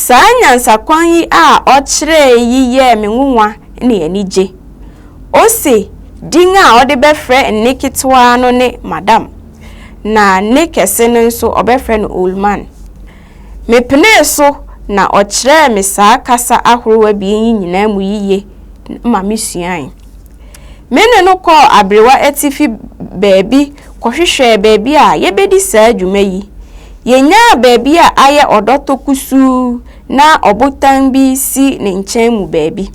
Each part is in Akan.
Saa nyansakwan yi a ɔkyerɛe yi yɛɛ me nwonwa ne anigye. Ose din a ɔde bɛfrɛ nne ketewaa no ne Madam, na nne kɛse no nso ɔbɛfrɛ no Old Man. Mepenee so na ɔkyerɛɛ me saa kasa ahorow abien yi nyinaa mu yiye ma misuae. Me ne no kɔɔ aberewa atifi baabi kɔhwehwɛɛ baabi a yebedi saa dwuma yi. Yenyaa baabi a ayɛ ɔdɔtɔ kusuu na ɔbotan bi si ne nkyɛn mu baabi.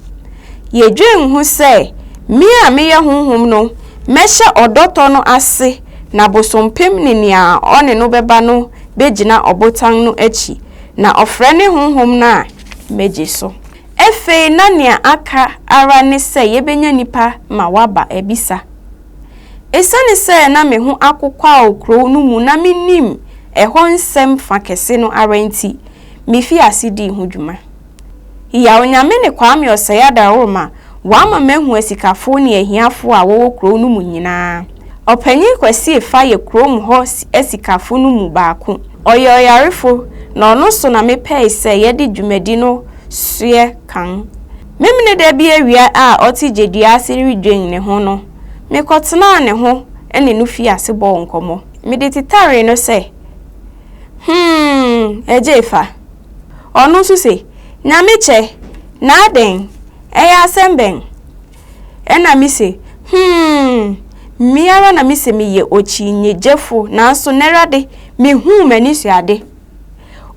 Yedwen ho sɛ me a meyɛ honhom no mɛhyɛ ɔdɔtɔ no ase na bosompem ne nea ɔne no bɛba no begyina ɔbotan no akyi, na ɔfrɛ ne honhom no a, megye so. Afei na nea aka ara ne sɛ yebenya nnipa ma wɔaba abisa. Esiane sɛ na me ho akokwaw kurow no mu na minim ɛhɔ nsɛm fã kɛse no ara nti, mifii ase dii ho dwuma. Yaw Nyame ne Kwame Osei Adaworoma wɔama mahu asikafo ne ahiafo a wɔwɔ kurow no mu nyinaa. Ɔpanyin Kwasi Efa yɛ kurom hɔ asikafo no mu baako. Ɔyɛ ɔyarefo, na ɔno so na mepɛe sɛ yɛde dwumadi no soɛ kan. Memeneda bi awia a ɔte gyedua ase redwen ne ho no, mekɔtenaa ne ho ne no fii ase bɔɔ nkɔmmɔ. Mede tetaree no sɛ, Hmm, Agya Efa. Ɔno nso se, Nyame kyɛ, na adɛn, ɛyɛ asɛm bɛn? Ɛnna mise, Hmm, me ara na mise meyɛ okyinnyegyefo, nanso nnɛra de, mihuu m'anisuade.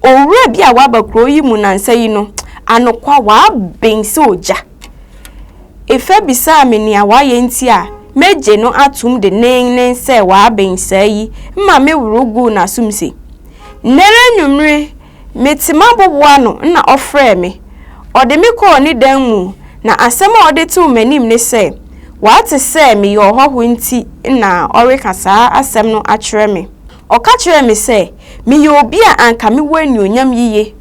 Owura bi a waba kurow yi mu nnansa yi no, anokwa, waben sɛ ogya. Efa bisaa me nea wayɛ nti a megye no atom denneennen sɛ waben saa yi ma meworo guu n'asom se, Nnɛra anwummere, mete m'aboboano na ɔfrɛɛ me. Ɔde me kɔɔ ne dan mu na asɛm a ɔde too m'anim ne sɛ, wate sɛ meyɛ ɔhɔho nti na ɔreka saa asɛm no akyerɛ me. Ɔka kyerɛɛ me sɛ meyɛ obi a anka mewɔ anuonyam yiye,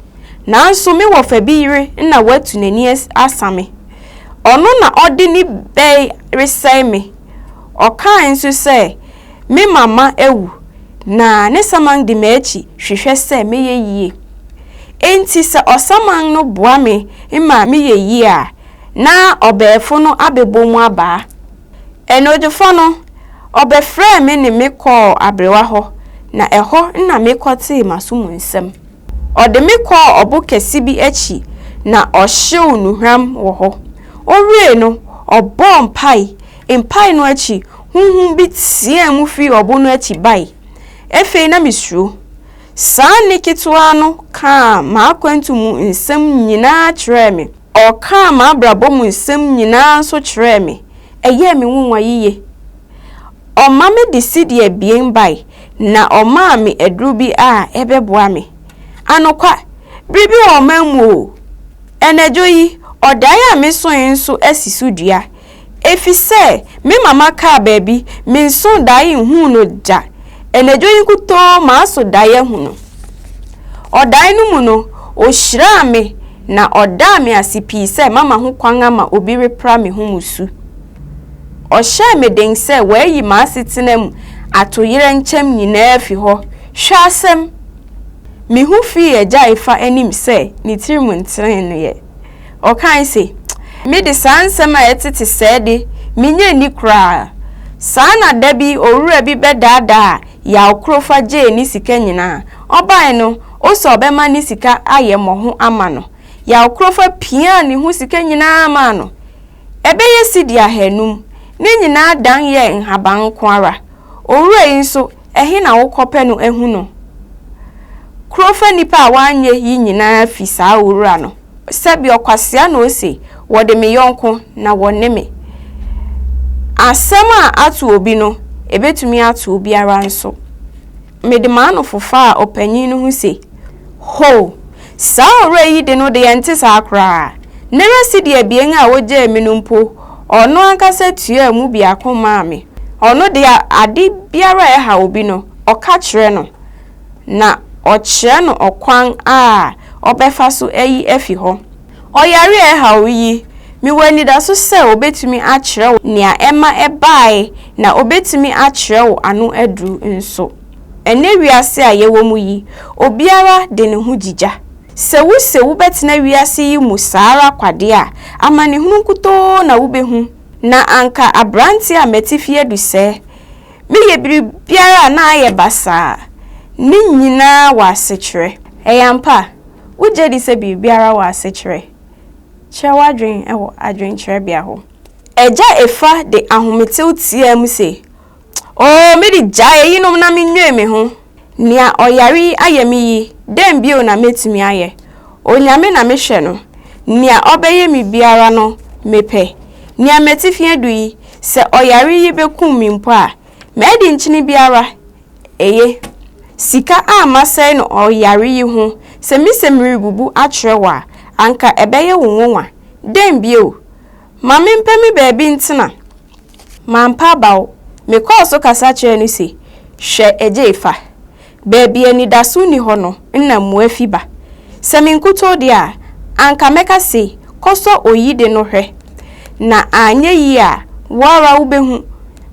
nanso me wɔfa bi yere na watu n'ani asa me. Ɔno na ɔde ne bɛ resɛe me. Ɔkae nso sɛ me mama awu, na ne saman di m'akyi hwehwɛ sɛ mɛyɛ yie. Enti sɛ ɔsaman no boa me ma meyɛ yie a, na ɔbɛɛfo no abɛbɔ mu abaa. Anadwofa no, ɔbɛfrɛɛ me ne me kɔɔ aberewa hɔ, na ɛhɔ na mekɔtee m'aso mu nsɛm. Ɔde me kɔɔ ɔbo kɛse bi akyi na ɔhyew nnuhwam wɔ hɔ. Owiei no, ɔbɔɔ mpae. Mpae no akyi, honhom bi teɛɛ mu fii ɔbo no akyi bae. Afei na misuro. Saa nne ketewaa no kaa m'akwantu mu nsɛm nyinaa kyerɛɛ me. Ɔkaa m'abrabɔ mu nsɛm nyinaa nso kyerɛɛ me. Ɛyɛɛ me nwonwa yiye. Ɔma mede sidi abien bae, na ɔmaa me aduru bi a ɛbɛboa me. Anokwa, biribi wɔ ɔman mu oo! Anadwo yi, ɔdae a mesoe nso asi so dua. Efisɛ me mama kaa baabi, mensoo dae nhuu no da. Anadwo yi nkutoo maso dae ahu no. Ɔdae no mu no, ohyiraa me na ɔdaa me ase pii sɛ mama ho kwan ama obi repra me ho mmusu. Ɔhyɛɛ me den sɛ wayi m'asetena mu atoyerɛnkyɛm nyinaa afi hɔ. Hwɛ asɛm! Mihu fii Agya Efa anim sɛ ne tirim nteneeɛ. Ɔkae se, Me de saa nsɛm a ɛtete sɛɛ de, minnye nni koraa. Saa na da bi owura bi bɛdaadaa Yaw Krofa gyee ne sika nyinaa. Ɔbae no, ose ɔbɛma ne sika ayɛ mmɔho ama no. Yaw Krofa piaa ne ho sika nyinaa maa no. Ɛbɛyɛ sidi ahanum. Ne nyinaa dan yɛɛ nhaban nko ara. Owura yi nso, ɛhe na wokɔpɛ no ahu no? Kurofa nnipa a wɔanyɛ yi nyinaa fi saa owura no. Sɛbi ɔkwasea na ose, wɔde me yɔnko na wɔne me. Asɛm a ato obi no, ebetumi ato obiara nso. Mede m'ano fofaa ɔpanyin no ho se, Ho! Saa owura yi de no de ɛnte saa koraa. Naira sidi abien a ogyaa mi no mpo, ɔno ankasa tuaa mu biako maa me. Ɔno de, ade biara a ɛhaw obi no, ɔka kyerɛ no, na ɔkyerɛ no ɔkwan a ɔbɛfa so ayi afi hɔ. Ɔyare a ɛhaw wo yi, mewɔ anidaso sɛ obetumi akyerɛ wo nea ɛma ɛbae na obetumi akyerɛ wo ano aduru nso. Ɛnnɛ wiase a yɛwɔ mu yi, obiara de ne ho gyigya. Sɛ wuse wobɛtena wiase yi mu saa ara kwa de a, amanehunu nkutoo na wubehu. Na anka aberante a m'atifi adu sɛɛ, meyɛ biribiara a na ayɛ basaa. Ne nyinaa wɔ asekyerɛ. Ɛyɛ ampa? Wugye di sɛ biribiara wɔ asekyerɛ? Kyerɛ w'adwene wɔ adwenkyerɛbea hɔ. Agya Efa de ahometew teɛɛ mu se, Oo, me de gyae eyinom na minnwen me ho. Nea ɔyare yi ayɛ me yi, dɛn bio na metumi ayɛ? Onyame na mehwɛ no. Nea ɔbɛyɛ me biara no, mepɛ. Nea m'atifi adu yi, sɛ ɔyare yi bekum me mpo a, madi nkyene biara, eye. Sika a masɛe no ɔyare yi ho, sɛ mise merebubu akyerɛ wo a, anka ɛbɛyɛ wo nwonwa. Dɛn bio? Ma mempɛ me baabi ntena. Mampa abaw. Mekɔɔ so kasa kyerɛɛ no se, Hwɛ, Agyei fa. Baabi a anidaso nni hɔ no na mmoa fi ba. Sɛ me nkutoo de a, anka mɛka se, 'Kɔsɔ oyi de no hwɛ. Na anyɛ yie a, wo ara wubehu.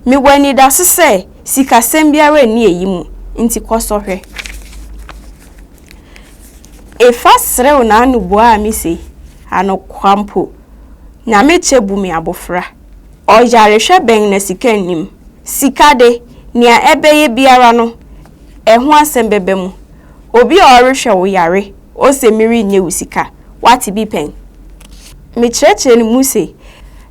Mewɔ anidaso sɛ sikasɛm biara nni eyi mu, nti kɔsɔ hwɛ. Efa serew n'ano buaa me se, Anokwa mpo, Nyame kyɛ bu me abofra. Ɔyarehwɛ bɛn na sika nnim? Sika de, nea ɛbɛyɛ biara no, ɛho asɛm bɛba mu. Obi a ɔrehwɛ wo yare, ose merennye wo sika. Woate bi pɛn? Mekyerɛkyerɛ no mu se,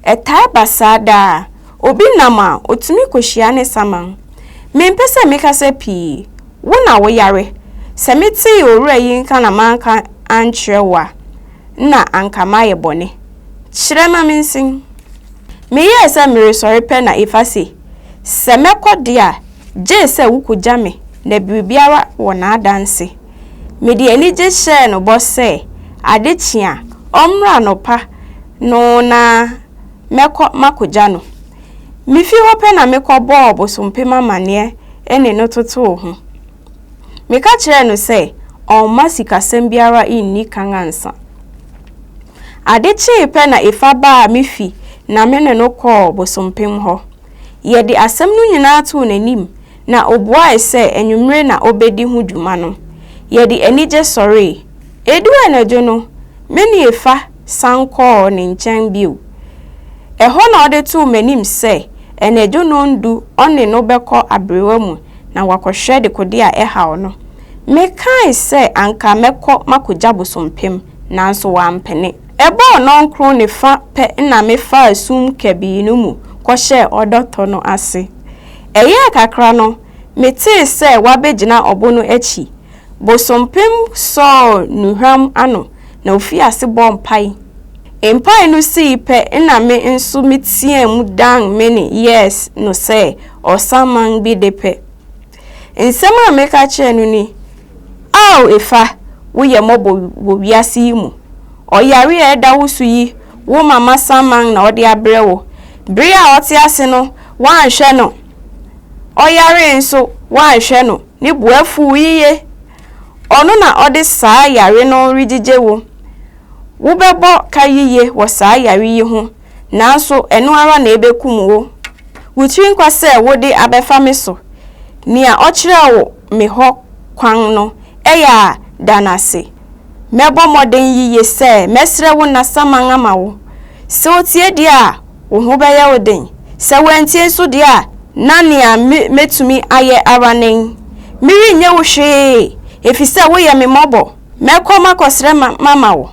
ɛtaa ba saa daa. Obi nam a, otumi kohyia ne saman. Mempɛ sɛ mekasa pii. Wo na woyare. Sɛ metee owura yi nka na manka ankyerɛ wo a, nna anka mayɛ bɔne. Kyerɛ ma minsen. Meyɛɛ sɛ meresɔre pɛ na Efa se, Sɛ mɛkɔ de a, gye sɛ wukogya me na biribiara wɔ n'adanse. Mede anigye hyɛɛ no bɔ sɛ ade kye a, ɔmmra anɔpa no na mɛkɔ makogya no. Mifi hɔ pɛ na mekɔbɔɔ Bosompem amanneɛ ne no totoo ho. Meka kyerɛɛ no sɛ ɔmma sikasɛm biara nni kan ansa. Ade kyee pɛ na Efa baa me fi na me ne no kɔɔ Bosompem hɔ. Yɛde asɛm no nyinaa too n'anim na obuae sɛ anwummere na obedi ho dwuma no. Yɛde anigye sɔree. Eduu anadwo no, me ne Efa san kɔɔ ne nkyɛn bio. Ɛhɔ na ɔde too m'anim sɛ anadwo nnɔndu ɔne no bɛkɔ aberewa mu na wakɔhwɛ dekode a ɛhaw no. Mekae sɛ anka mɛkɔ makogya bosompem, nanso wampene. Ɛbɔɔ nnɔnkron ne fã pɛ na mefaa sum kabii no mu kɔhyɛɛ ɔdɔtɔ no ase. Ɛyɛɛ kakra no, metee sɛ wabegyina ɔbo no akyi. Bosompem sɔɔ nnuhwam ano na ofii ase bɔɔ mpae. Mpae no sii pɛ na me nso meteɛɛm dan me nne yɛɛ no sɛ ɔsaman bi de pɛ. Nsɛm a meka kyerɛɛ no ni, Ao Efa, woyɛ mmɔbɔ wɔ wiase yi mu. Ɔyare a ɛda wo so yi, wo mama saman na ɔde abrɛ wo. Bere a ɔte ase no, woanhwɛ no. Ɔyaree nso, woanhwɛ no. Ne bo afuw yiye. Ɔno na ɔde saa yare no regyigye wo. Wobɛbɔ ka yiye wɔ saa yare yi ho, nanso ɛno ara na ebekum wo. Wo tiri nkwa sɛ wode abɛfa me so. Nea ɔkyerɛɛ wo me hɔ kwan no, ɛyɛ a da no ase. Mɛbɔ mmɔden yiye sɛ mɛsrɛ wo nna saman ama wo. Sɛ otie deɛ a, wo ho bɛyɛ wo den. Sɛ wantie nso deɛ a, na nea mɛtumi ayɛ ara nen. Merenyɛ wo hwee, efisɛ woyɛ me mmɔbɔ. Mɛkɔ makɔsrɛ mama wo,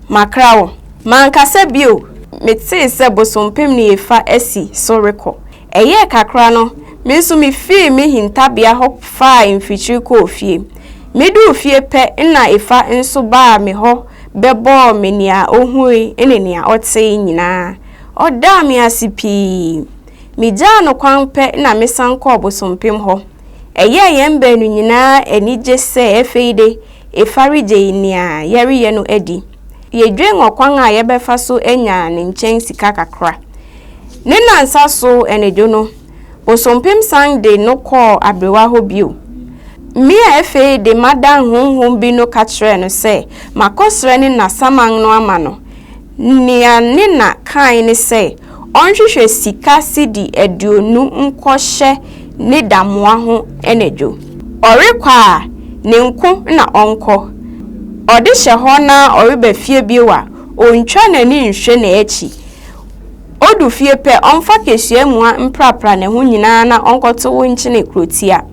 makra wo. Mankasa bio, metee sɛ bosompem ne efa asi so rekɔ. Ɛyɛɛ kakra no, me nso mifii me hintabea hɔ faa mfikyiri kɔɔ fie. Miduu fie pɛ na efa nso baa me hɔ bɛbɔɔ me nea ohui ne nea ɔtee nyinaa. Ɔdaa me ase pii. Migyaa no kwan pɛ na mesan kɔɔ bosompem hɔ. Ɛyɛɛ yɛn baanu nyinaa anigye sɛ afei de Efa regye nea yɛreyɛ no adi. Yedwen ɔkwan a yɛbɛfa so anya ne nkyɛn sika kakra. Ne nnansa so anadwo no, bosompem san de no kɔɔ aberewa hɔ bio. Me a afei de madan honhom bi no ka kyerɛɛ no sɛ makɔsrɛ ne na saman no ama no. Nea ne na kae ne sɛ ɔnhwehwɛ sika sidi 20 nkɔhyɛ ne damoa ho anadwo. Ɔrekɔ a, ne nko na ɔnkɔ. Ɔde hyɛ hɔ na ɔreba fie bio a, ontwa n'ani nhwɛ n'akyi. Odu fie pɛ, ɔmfa kesua mua mprapra ne ho nyinaa na ɔnkɔtow nkyene kurotia.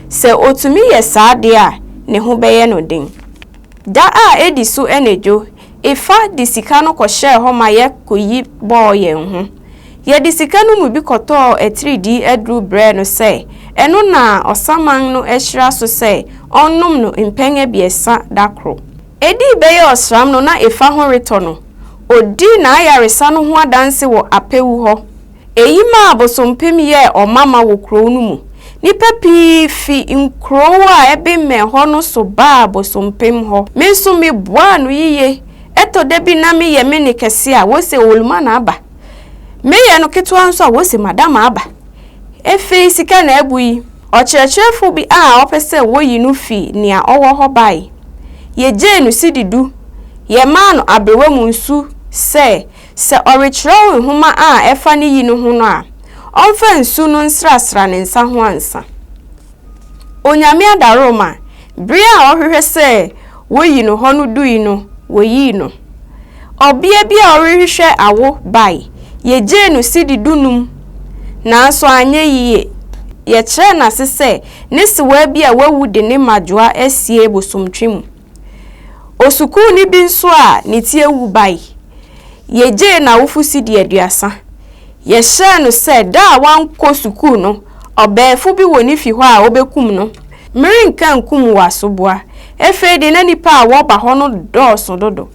Sɛ otumi yɛ saa de a, ne ho bɛyɛ no den. Da a edi so anadwo, Efa de sika no kɔhyɛɛ hɔ ma yɛkoyi bɔɔ yɛn ho. Yɛde sika no mu bi kɔtɔɔ atiridii aduru brɛɛ no sɛ ɛno na ɔsaman no ahyira so sɛ ɔnnom no mpɛn abiɛsa da koro. Edii bɛyɛ ɔsram no na Efa ho retɔ no. Odii n'ayaresa no ho adanse wɔ apawu hɔ. Eyi maa abosompem yɛɛ ɔmamma wɔ kurow no mu. Nnipa pii fi nkurow a ɛbemmɛn hɔ no so baa abosompem hɔ. Me nso meboaa no yiye. Ɛtɔ da bi na meyɛ me nne kɛse a, wose Oluma aba. Meyɛ no ketewa nso a, wose Madam aba. Afei sika na abu yi. Ɔkyerɛkyerɛfo bi a ɔpɛ sɛ woyi no fi nea ɔwɔ hɔ bae. Yegyee no sidi du. Yɛmaa no aberewa mu nsu sɛ Sɛ ɔrekyerɛw nhoma a ɛfa ne yi no ho no a, ɔmfa nsu no nsrasra ne nsa ho ansa. Onyame adaworoma, bere a ɔhwehwɛ sɛ woyi no hɔ no dui no, woyii no. Ɔbea bi a ɔrehwehwɛ awo bae. Yegyee no sidi dunum, nanso anyɛ yiye. Yɛkyerɛɛ no ase sɛ ne sewaa bi a wawu de ne mmadwoa asie bosomtwe mu. Osukuuni bi nso a ne ti awu bae. Yegyee n'awofo sidi 30. Yɛhyɛɛ no sɛ da a wankɔ sukuu no, ɔbɛɛfo bi wɔ ne fi hɔ a obekum no. Merenka nkum wo asoboa. Afei de na nnipa a wɔba hɔ no dɔɔso dodo.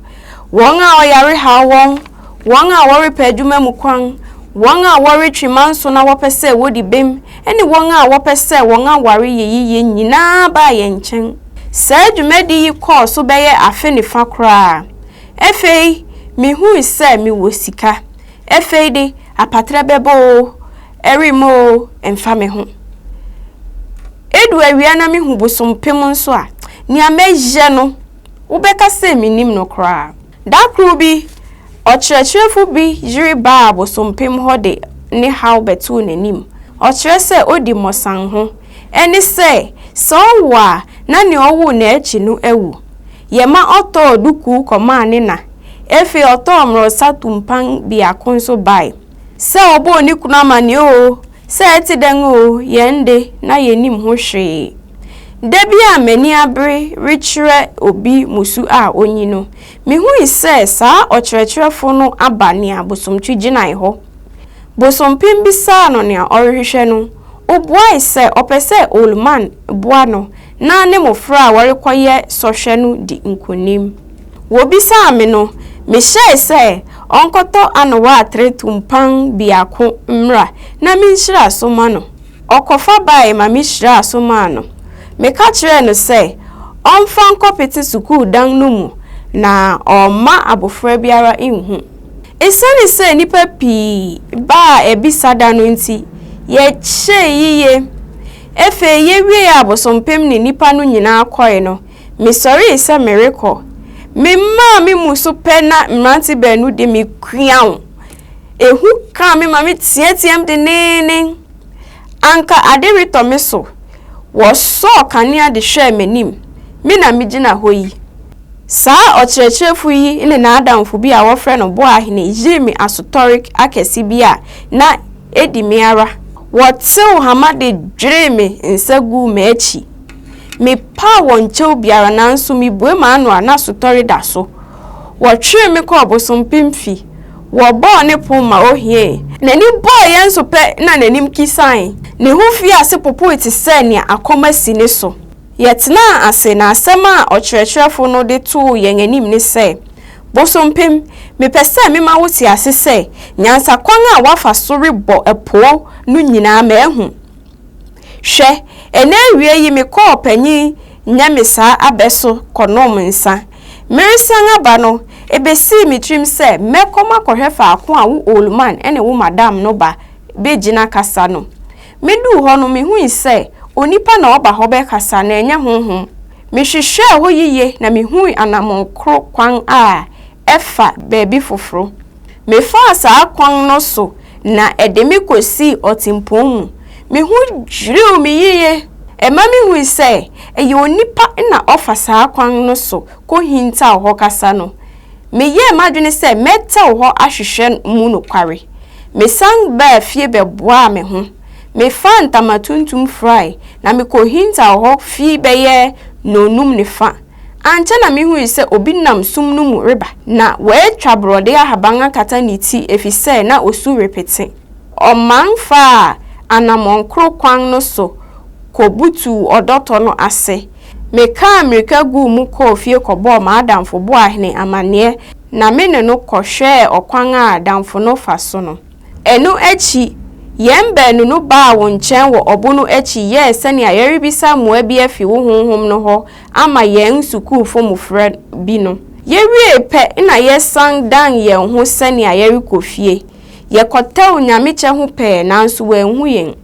Wɔn a ɔyare haw wɔn, wɔn a wɔrepɛ adwuma mu kwan, wɔn a wɔretwe manso na wɔpɛ sɛ wodi bem, ne wɔn a wɔpɛ sɛ wɔn aware yɛ yiye nyinaa baa yɛn nkyɛn. Saa dwumadi yi kɔɔ so bɛyɛ afe ne fã koraa. Afei mihui sɛ mewɔ sika. Afei de, apatrɛ bɛbɔ oo, ɛremmɔ oo, ɛmfa me ho. Edu awia na mihu bosompem nso a, nea mɛyɛ no, wobɛka sɛ minnim no koraa. Da koro bi, ɔkyerɛkyerɛfo bi yere baa bosompem hɔ de ne haw bɛtoo n'anim. Ɔkyerɛ sɛ odi mmɔsan ho. Ɛne sɛ, sɛ ɔwo a, na nea ɔwoo no akyi no awu. Yɛma ɔtɔɔ dukuu kɔmaa ne na. Afei ɔtɔɔ mmorɔsa tumpan biako nso bae. Sɛ ɔbɔɔ ne kunu amanneɛ oo, sɛ ɛte dɛn oo, yɛn de, na yennim ho hwee. Da bi a m'ani abere rekyerɛ obi mmusu a onyi no, mihui sɛ saa ɔkyerɛkyerɛfo no aba nea bosomtwe gyinae hɔ. Bosompem bisaa no nea ɔrehwehwɛ no, obuae sɛ ɔpɛ sɛ Old Man boa no na ne mmofra a wɔrekɔyɛ sɔhwɛ no di nkonim. Wobisaa me no, mehyɛe sɛ ɔnkɔtɔ anowa atere tumpan biako mmra na minhyira so ma no. Ɔkɔfa bae ma mihyiraa so maa no. Meka kyerɛɛ no sɛ ɔmfa nkɔpete sukuu dan no mu na ɔmma abofra biara nhu. Esiane sɛ nnipa pii baa abisa da no nti, yɛkyɛe yiye. Afei yewiee a abosompem ne nnipa no nyinaa kɔe no, mesɔree sɛ merekɔ. Memaa me mu so pɛ na mmerante baanu de me kuaw. Ehu kaa me ma meteɛteɛɛm denneennen. Anka ade retɔ me so. Wɔsɔɔ kanea de hwɛɛ m'anim. Me na migyina hɔ yi. Saa ɔkyerɛkyerɛfo yi ne n'adamfo bi a wɔfrɛ no Boahene yii me asotɔre akɛse bi a na edi me ara. Wɔtew hama de dweree me nsa guu m'akyi. Mepaw wɔn kyɛw biara nanso mibue m'ano a na asotɔre da so. Wɔtwee me kɔɔ bosompem fi. Wɔbɔɔ ne pon ma ohiee. N'ani bɔɔ yɛn so pɛ na n'anim kisae. Ne ho fii ase popoe te sɛ nea akɔm asi ne so. Yɛtenaa ase na asɛm a ɔkyerɛkyerɛfo no de too yɛn anim ne sɛ, Bosompem, mepɛ sɛ mema wote ase sɛ nyansakwan a woafa so rebɔ apoo no nyinaa mahu. Hwɛ, ɛnnɛ awia yi mekɔɔ ɔpanyin Nyamisaa abɛ so kɔnom nsa. Meresan aba no, ebesii me tirim sɛ mɛkɔ makɔhwɛ faako a wo old man ne wo madam no ba begyina kasa no. Miduu hɔ no, mihui sɛ onipa na ɔba hɔ bɛkasa na ɛnyɛ honhom. Mehwehwɛɛ hɔ yiye na mihui anammɔn koro kwan a ɛfa baabi foforo. Mefaa saa kwan no so na ɛde me kosii ɔtempɔn mu. Me ho dwiriw me yiye! Ɛma mihui sɛ ɛyɛ onipa na ɔfa saa kwan no so kohintaw hɔ kasa no. Meyɛɛ m'adwene sɛ mɛtɛw hɔ ahwehwɛ mu nokware. Mesan baa fie bɛboaa me ho. Mefaa ntama tuntum furae na mikohintaw hɔ fi bɛyɛ nnɔnnum ne fã. Ankyɛ na mihui sɛ obi nam sum no mu reba. Ná watwa borɔde ahaban akata ne ti efisɛ na osu repete. Ɔman faa anammɔnkoro kwan no so kobutuw ɔdɔtɔ no ase. Mekaa mmirika guu mu kɔɔ fie kɔbɔɔ m'adamfo Boahene amanneɛ na me ne no kɔhwɛɛ ɔkwan a damfo no fa so no. Ɛno akyi, yɛn baanu no baa wo nkyɛn wɔ ɔbo no akyi yɛɛ sɛnea yɛrebisa mmoa bi afi wo honhom no hɔ ama yɛn sukuufo mmofra bi no. Yewiei pɛ na yɛsan dan yɛn ho sɛnea yɛrekɔ fie. Yɛkɔtɛw Nyamekyɛ ho pɛɛ nanso wɔanhu yɛn.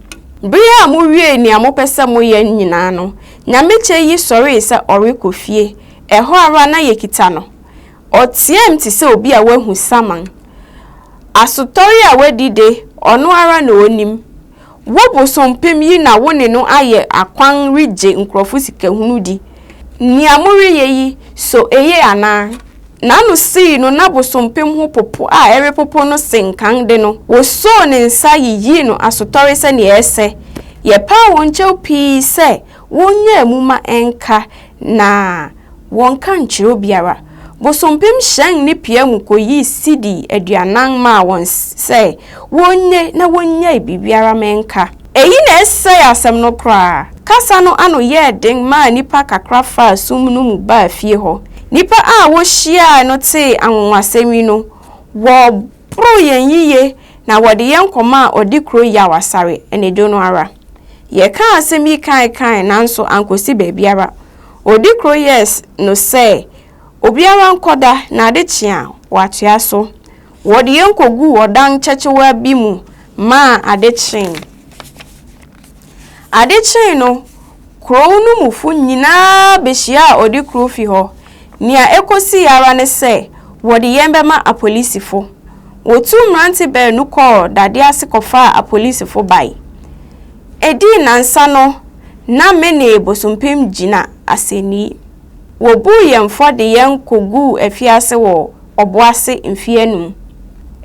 Bere a muwiee nea mopɛ sɛ moyɛ nyinaa no, Nyamekyɛ yi sɔree sɛ ɔrekɔ fie. Ɛhɔ ara na yekita no. Ɔteɛɛm te sɛ obi a wahu saman. Asotɔre a wadi de, ɔno ara na onim. Wo bosompem yi na wo ne no ayɛ akwan regye nkurɔfo sikahunu di. Nea moreyɛ yi, so eye anaa? N'ano sii no na bosompem ho popo a ɛrepopo no sen kan de no. Wosoo ne nsa yiyii no asotɔre sɛnea ɛsɛ. Yɛpaa wɔn kyɛw pii sɛ wonnyaa mu ma ɛnka, na wɔnka nkyerɛ obiara. Bosompem hyɛn ne pia mu koyii sidi 40 maa wɔn sɛ wonnye na wonnyae biribiara ma ɛnka. Eyi na ɛsɛee asɛm no koraa. Kasa no ano yɛɛ den maa nnipa kakra faa sum no mu baa fie hɔ. Nnipa a wohyiae no tee anwonwasɛm yi no, wɔboroo yɛn yiye na wɔde yɛn kɔmaa Ɔdekuro Yaw Asare anadwo no ara. Yɛkaa asɛm yi kaekae nanso ankosi baabiara. Odikro yɛɛ no sɛ obiara nkɔda na ade kye a, wɔatoa so. Wɔde yɛn koguu ɔdan kyɛkyewa bi mu maa ade kyee. Ade kyee no, kurow no mufo nyinaa behyiaa Odikro fi hɔ. Nea ekosii ara ne sɛ wɔde yɛn bɛma apolisifo. Wotuu mmerante baanu kɔɔ dade ase kɔfaa apolisifo bae. Edii nnansa no, na me ne Bosompem gyina asɛnnii. Wobuu yɛn fɔ de yɛn koguu afiase wɔ Ɔboase mfe anum.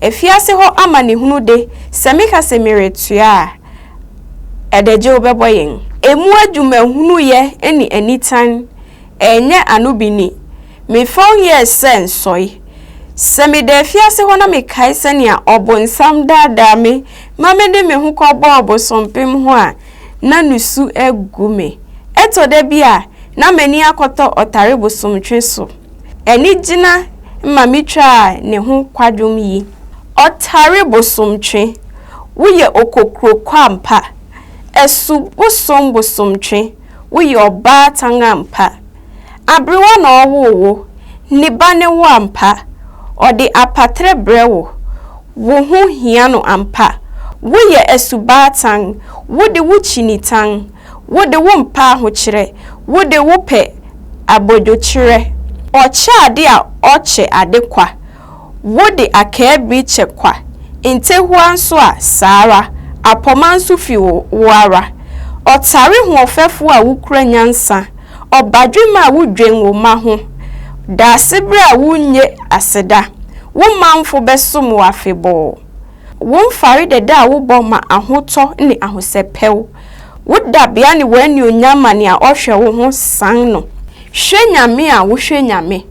Afiase hɔ amanehunu de, sɛ meka sɛ meretoa a, adagyew bɛbɔ yɛn. Emu adwumahunuyɛ ne anitan Ɛnyɛ ano bi ni. Me fɔn yɛɛ sɛ nsɔe. Sɛ meda afiase hɔ na mekae sɛnea Ɔbonsam daadaa me ma mede me ho kɔbɔɔ bosompem ho a, na nusu agu me. Ɛtɔ da bi a, na m'ani akɔtɔ ɔtare bosomtwe so. Anigyina ma mitwaa ne ho kwadwom yi. Ɔtare bosomtwe, woyɛ okokuroko ampa. Asu bosom bosomtwe. Woyɛ ɔbaatan ampa. Aberewa na ɔwoo wo, ne ba ne wo ampa. Ɔde apatrɛ brɛ wo, wo ho hia no ampa. Woyɛ asubaatan, wo de wo kyi nitan, wo de wo mpɛ ahokyerɛ, wo de wo pɛ abodwokyerɛ. Ɔkyɛ ade a ɔkyɛ ade kwa. Wode akaabiri kyɛ kwa, ntɛhua nso a, saa ara, apɔma nso fi wo wo ara. Ɔtare hoɔfɛfoɔ a wokura nyansa, ɔbadwemma a wodwen wo mma ho, daasebrɛ a wonnye aseda, wo manfo bɛsom wo afebɔɔ. Wo mfare dɛdɛ a wobɔ ma ahotɔ ne ahosɛpɛw. Wo dabea ne w'anuonyam ma nea ɔhwɛ wo ho san no. Hwɛ Nyame a wohwɛ Nyame.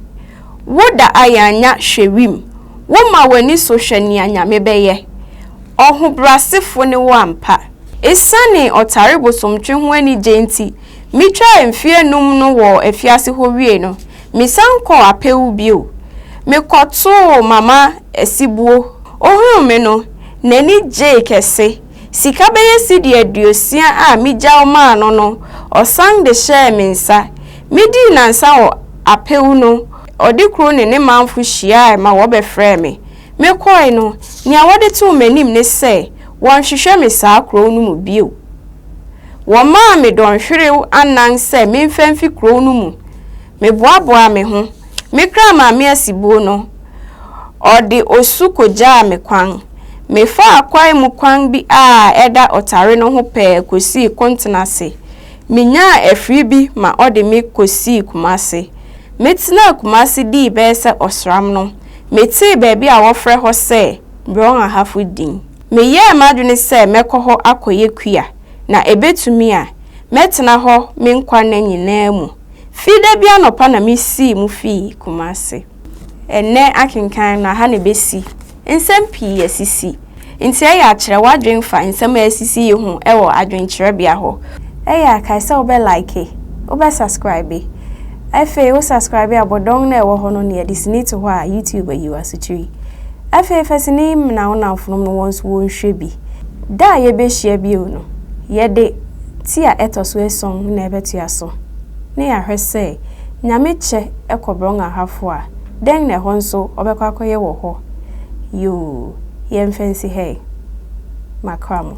Wo da ayanya hwɛ wim. Wo ma w'ani so hwɛ nea Nyame bɛyɛ. Ɔhobrɛasefo ne wo ampa. Esiane ɔtare bosomtwe ho anigye nti, mitwaa mfe anum no wɔ afiase hɔ wiei no, mesan kɔɔ Apewu bio. Mekɔtoo Mama Asibuo. Ohuu me no, n'ani gyei kɛse. Sika bɛyɛ sidi 60 a migyaw maa no no, ɔsan de hyɛɛ me nsa. Midii nnansa wɔ Apewu no, Ɔdekuro ne ne manfo hyiae ma wɔbɛfrɛɛ me. Mekɔe no, nea wɔde too m'anim ne sɛ wɔnhwehwɛ me saa kurow no mu bio. Wɔmaa me dɔnhwerew anan sɛ memfa mfi kurow no mu. Meboaboaa me ho. Mekraa Maame Asibuo no, ɔde osu kogyaa me kwan. Mefaa kwae mu kwan bi a ɛda ɔtare no ho pɛɛ kosii Kontenase. Minyaa afiri bi ma ɔde me kosii Kumasi. Metenaa Kumasi dii bɛyɛ sɛ ɔsram no, metee baabi a wɔfrɛ hɔ sɛ Brong Ahafo din. Meyɛɛ m'adwene sɛ mɛkɔ hɔ akɔyɛ kua, na ebetumi a, mɛtena hɔ me nkwa nna nyinaa mu. Fida bi anɔpa na misii mu fii Kumasi. Ɛnnɛ akenkan no, aha na ebesi. Nsɛm pii asisi. Nti ɛyɛ a kyerɛ w'adwene fa nsɛm a asisi yi ho wɔ adwenkyerɛbea hɔ. Ɛyɛ a kae sɛ wobɛ like, wobɛ subscribe. Afei wo subscribe a bɔ dɔn no a ɛwɔ hɔ no na yɛde sini to hɔ a YouTube ayi wo asotiri. Afei fa sini yi mena wo nnamfonom no wɔn nso wɔnhwɛ bi. Da a yɛbɛhyia bio no, yɛde ti a ɛtɔ so ason na ɛbɛtoa so na yɛahwɛ sɛ Nyame kyɛ kɔ Brong Ahafo a, dɛn na ɛhɔ nso ɔbɛkɔ akɔyɛ wɔ hɔ? Yoo, yɛmfa nsi ha yi. Makra mo.